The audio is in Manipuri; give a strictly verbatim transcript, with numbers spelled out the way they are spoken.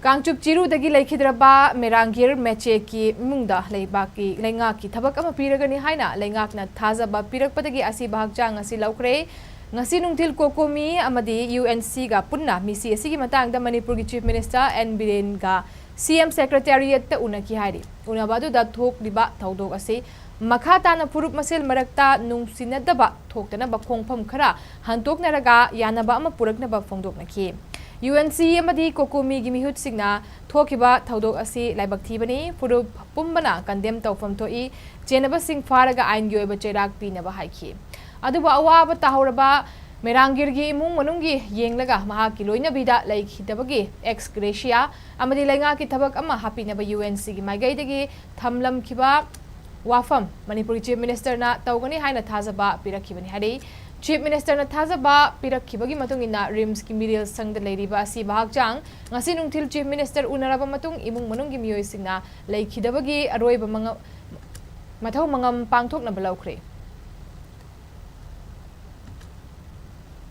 ꯀꯥꯡꯆꯨꯞ ꯆꯤꯔꯨꯗꯒꯤ ꯂꯩꯈꯤꯗ꯭ꯔꯕ ꯃꯦꯔꯥꯡꯒꯤꯔ ꯃꯦꯆꯦꯛꯀꯤ ꯏꯃꯨꯡꯗ ꯂꯩꯕꯥꯛꯀꯤ, ꯂꯩꯉꯥꯛꯀꯤ ꯊꯕꯛ ꯑꯃ ꯄꯤꯔꯒꯅꯤ ꯍꯥꯏꯅ ꯂꯩꯉꯥꯛꯅ ꯊꯥꯖꯕ ꯄꯤꯔꯛꯄꯗꯒꯤ ꯑꯁꯤꯕ ꯍꯛꯆꯥꯡ ꯑꯁꯤ ꯂꯧꯈ꯭ꯔꯦ꯫ ꯉꯁꯤ ꯅꯨꯡꯊꯤꯜ ꯀꯣꯀꯣꯃꯤ ꯑꯃꯗꯤ ꯌꯨ ꯑꯦꯟ ꯁꯤꯒ ꯄꯨꯟꯅ ꯃꯤꯁꯤ ꯑꯁꯤꯒꯤ ꯃꯇꯥꯡꯗ ꯃꯅꯤꯄꯨꯔꯒꯤ Chief Minister ꯑꯦꯟ ꯕꯤꯔꯦꯟꯒ ꯁꯤ ꯑꯦꯝ Secretariatꯇ ꯎꯅꯈꯤ ꯍꯥꯏꯔꯤ꯫ ꯎꯅꯕ ꯑꯗꯨꯗ ꯊꯣꯛꯂꯤꯕ ꯊꯧꯗꯣꯛ ꯑꯁꯤ ꯃꯈꯥ ꯇꯥꯅ ꯐꯨꯔꯨꯞ ꯃꯁꯦꯜ ꯃꯔꯛꯇ ꯅꯨꯡꯁꯤꯅꯗꯕ ꯊꯣꯛꯇꯅꯕ ꯈꯣꯡꯐꯝ ꯈꯔ ꯍꯟꯗꯣꯛꯅꯔꯒ ꯌꯥꯅꯕ ꯑꯃ ꯄꯨꯔꯛꯅꯕ ꯐꯣꯡꯗꯣꯛꯅꯈꯤ꯫ ꯌꯨ ꯑꯦꯟ ꯁꯤ ꯑꯃꯗꯤ ꯀꯣꯀꯣꯃꯤꯒꯤ ꯃꯤꯍꯨꯠꯁꯤꯡꯅ ꯊꯣꯛꯈꯤꯕ ꯊꯧꯗꯣꯛ ꯑꯁꯤ ꯂꯥꯏꯕꯛ ꯊꯤꯕꯅꯤ, ꯐꯨꯔꯨꯞ ꯄꯨꯝꯕꯅ condemn ꯇꯧꯐꯝ ꯊꯣꯛꯏ, ꯆꯦꯟꯅꯕꯁꯤꯡ ꯐꯥꯔꯒ ꯑꯥꯏꯟꯒꯤ ꯑꯣꯏꯕ ꯆꯩꯔꯥꯛ ꯄꯤꯅꯕ ꯍꯥꯏꯈꯤ꯫ ꯑꯗꯨꯕꯨ ꯑꯋꯥꯕ ꯇꯥꯍꯧꯔꯕ ꯃꯦꯔꯥꯡꯒꯤꯔꯒꯤ ꯏꯃꯨꯡ ꯃꯅꯨꯡꯒꯤ ꯌꯦꯡꯂꯒ ꯃꯍꯥꯛꯀꯤ ꯂꯣꯏꯅꯕꯤꯗ ꯂꯩꯈꯤꯗꯕꯒꯤ ex gratia ꯑꯃꯗꯤ ꯂꯩꯉꯥꯛꯀꯤ ꯊꯕꯛ ꯑꯃ ꯍꯥꯞꯄꯤꯅꯕ ꯌꯨ ꯑꯦꯟ ꯁꯤꯒꯤ ꯃꯥꯏꯀꯩꯗꯒꯤ ꯊꯝꯂꯝꯈꯤꯕ ꯋꯥꯐꯝ ꯃꯅꯤꯄꯨꯔꯒꯤ Chief Ministerꯅ ꯇꯧꯒꯅꯤ ꯍꯥꯏꯅ ꯊꯥꯖꯕ ꯄꯤꯔꯛꯈꯤꯕꯅꯤ ꯍꯥꯏꯔꯤ꯫ Chief Ministerꯅ ꯊꯥꯖꯕ ꯄꯤꯔꯛꯈꯤꯕꯒꯤ ꯃꯇꯨꯡ ꯏꯟꯅ RIMSꯀꯤ ꯃꯤꯔꯦꯜ ꯁꯪꯗ ꯂꯩꯔꯤꯕ ꯑꯁꯤꯕ ꯍꯛꯆꯥꯡ ꯉꯁꯤ ꯅꯨꯡꯊꯤꯜ Chief Minister ꯎꯅꯔꯕ ꯃꯇꯨꯡ ꯏꯃꯨꯡ ꯃꯅꯨꯡꯒꯤ ꯃꯤꯑꯣꯏꯁꯤꯡꯅ ꯂꯩꯈꯤꯗꯕꯒꯤ ꯑꯔꯣꯏꯕ ꯃꯉ-, ꯃꯊꯧ ꯃꯉꯝ ꯄꯥꯡꯊꯣꯛꯅꯕ ꯂꯧꯈ꯭ꯔꯦ꯫